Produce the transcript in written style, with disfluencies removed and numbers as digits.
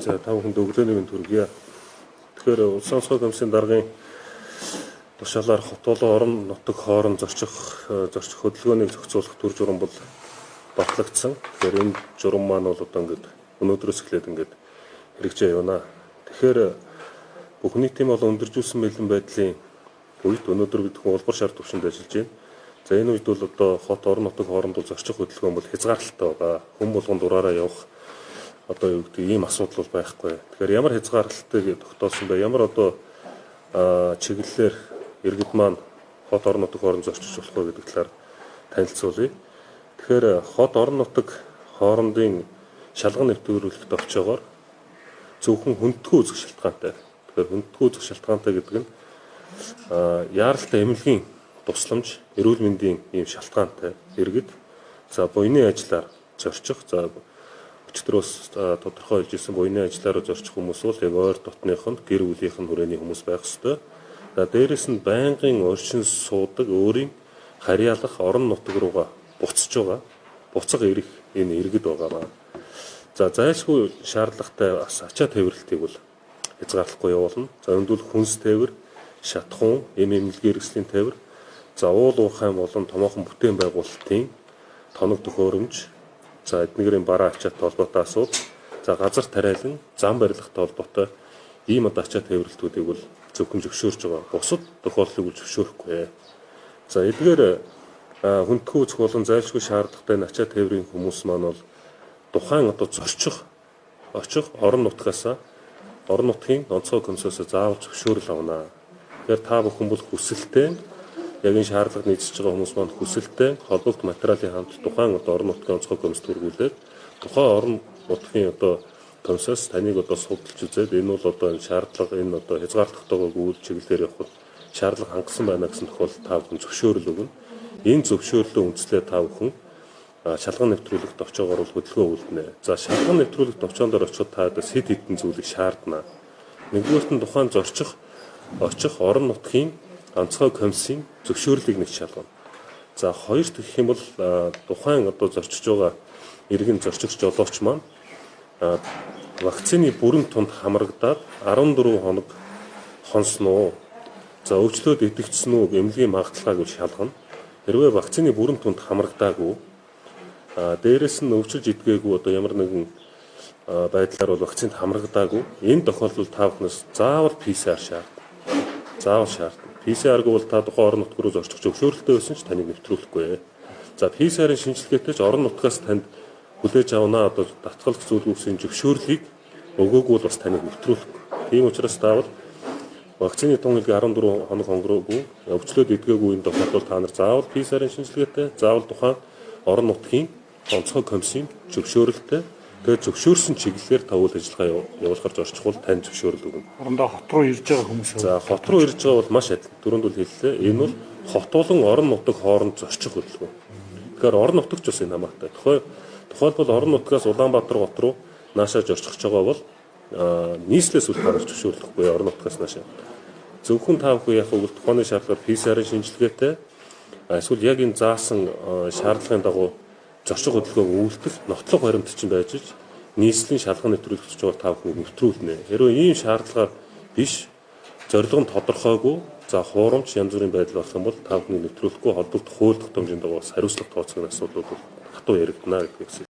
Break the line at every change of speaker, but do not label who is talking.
За, та бүхэнд өглөөний мэнд хүргье. Тэгэхээр Улсын онцгой комиссийн даргын тушаалаар хот болон орон нутаг хооронд зорчих хөдөлгөөнийг зохицуулах төр журам бол батлагдсан. Тэгэхээр энэ журам маань бол одоо ингээд өнөөдрөөс эхлээд ингээд хэрэгжээ явна. Тэгэхээр бүх нийтийн болон өндөржүүлсэн бэлэн байдлын үед өнөөдөр бид хүн улбар шар төвшөнд ажиллаж байна. За, энэ үед бол одоо хот орон нутаг хооронд бол зорчих хөдөлгөөн бол хязгаарлалттай байгаа. Хүн болгон дураараа явах одоо юу гэдэг ийм асуудал бол байхгүй. Тэгэхээр ямар хязгаарлалтыг тогтоосон бэ? Ямар одоо чиглэлээр иргэд маань хот орон нутаг хооронд зорчиж болох вэ гэдэг талаар танилцуулъя. Тэгэхээр хот орон нутаг хоорондын шалган нэвтрүүлэх товчоогоор зөвхөн хүндэтгүү үзэх шалтгаантай. Тэгэхээр хүндэтгүү үзэх шалтгаантай гэдэг нь яаралтай эмнэлгийн тусламж, эрүүл мэндийн ийм шалтгаантай иргэд, за, буйны ажиллаар зорчих, за, өчигдөр бас тодорхой хэлж ирсэн, буйны ажиллаар зорчих хүмүүс бол яг ойр дотных нь, гэр бүлийнх нь хүрээний хүмүүс байх ёстой. За, дээрэс нь байнгын оршин суудаг, өөрийн харьяалах орон нутаг руугаа буцаж байгаа, буцах ирэх энэ иргэд байгаа. За, зайлшгүй шаардлагатай бас ачаа тээвэрлэлтийг бол хязгаарлахгүй явуулна. За, өндөл хүнс тээвэр, шатхуун, эм эмнэлгийн хэрэгслийн тээвэр, за, уул уурхайн болон томоохон бүтээн байгуулалтын тоног төхөөрөмж, за, эднэрийн бараа ачаатай холбоотой асуудал, за, газар тариалан, зам барилгатай холбоотой ийм одоо ачаа тээвэрлэлтүүдийг бол зөвхөн зөвшөөрч байгаа. Бусад тохиолдлыг бол зөвшөөрөхгүй. За, эдгээр хүндэтгүү үзэх болон зайлшгүй шаардлагатай ачаа тээврийн хүмүүс маань бол тухайн одоо зорчих очих орон нутгаасаа, орон нутгийн онцгой комиссоос заавал зөвшөөрөл авна. Тэгэхээр та бүхэн бол хүсэлтэй, яг энэ шаардлага нийцэж байгаа хүмүүс маань хүсэлтэй холбогд материалын хамт тухайн одоо орон нутгийн онцгой комисс түргүүлээд, тухайн орон нутгийн одоо комиссоос таныг одоо судалж үзээд, энэ бол одоо энэ шаардлага, энэ одоо хязгаарлалтайгаа үйл чиглэлээр явахад шаардлага хангасан байна гэсэн тохиолдолд та бүхэн зөвшөөрөл өгнө. Энэ зөвшөөрлөө үндэслээ та бүхэн шалган нэвтрүүлэх товчоогоор бол хөдөлгөөн үлднэ. За, шалган нэвтрүүлэх товчоон дээр очиход та одоо сэт хэдэн зүйлийг шаардна. Нэгдүгээрт нь тухайн зорчих очих орон нутгийн онцгой комиссийн зөвшөөрлийг нэг шалгана. За, хоёрт гэх юм бол тухайн одоо зорчиж байгаа иргэн, зорчигч жолооч маань вакцины бүрэн тунд хамрагдаад 14 хоног хонсно уу? За, өвчлөөд идэвхжсэн үү, эмнэлгийн магадлалгааг шалгана. Хэрвээ вакцины бүрэн тунд хамрагдаагүй, дээрэс нь өвчилж идгээгүй, одоо ямар нэгэн байдлаар бол вакцинд хамрагдаагүй, энэ тохиолдолд та бүхнээс заавал PCR шаардна. Заавал шаардна. PCR-гүй бол та тухайн орон нутг руу зорчих зөвшөөрөлтэй байсан ч таныг нэвтрүүлэхгүй. За, PCR-ын шинжилгээтэй ч орон нутгаас танд хүлээж авна одоо татгалах зүйлгүйсийн зөвшөөрлийг өгөөгүй бол бас таныг нэвтрүүлэхгүй. Тийм учраас заавал вакцины тун хэлгээ 14 хоног хонгороогүй, өвчлөөд идгээгүй энэ тохиолдолд та нар заавал PCR-ын шинжилгээтэй, заавал тухайн орон нутгийн онцгой комиссийн зөвшөөрөлтэй, тэгээд зөвшөөрсөн чиглэлээр та үйл ажиллагаа явуулахар зорчих бол тань зөвшөөрөл өгнө.
Орондоо хот руу ирж байгаа хүмүүс.
За, хот руу ирж байгаа бол маш адил. Түрүүнд бол хэллээ. Энэ бол хот болон орон нутаг хооронд зорчих хөдөлгөөн. Тэгэхээр орон нутагч бас энэ хамаатай. Тухайлбал орон нутгаас Улаанбаатар хот руу наашаа зорчих байгаа бол нийслэлээс үл гарч зөвшөөрлөхгүй орон нутгаас наашаа. Зөвхөн та бүхэн яг үйл тухайн шаардлагаар PCR-ын шинжилгээтэй, эсвэл яг энэ заасан шаардлагын дагуу зорчих хөдөлгөөн үйлдэх нотлох баримт чинь байж ич нийслэлийн шалган нэвтрүүлэх байгаа та бүхнийг нэвтрүүлнэ. Хэрвээ ийм шаардлагаар биш, зорилго нь тодорхойгүй, за, хуурамч янз бүрийн байдал болох юм бол та бүхнийг нэвтрүүлэхгүй, холбогдох хууль тогтоомжийн дагуу хариуцлага тооцох асуудлууд бол хатуу яригдана гэдгийг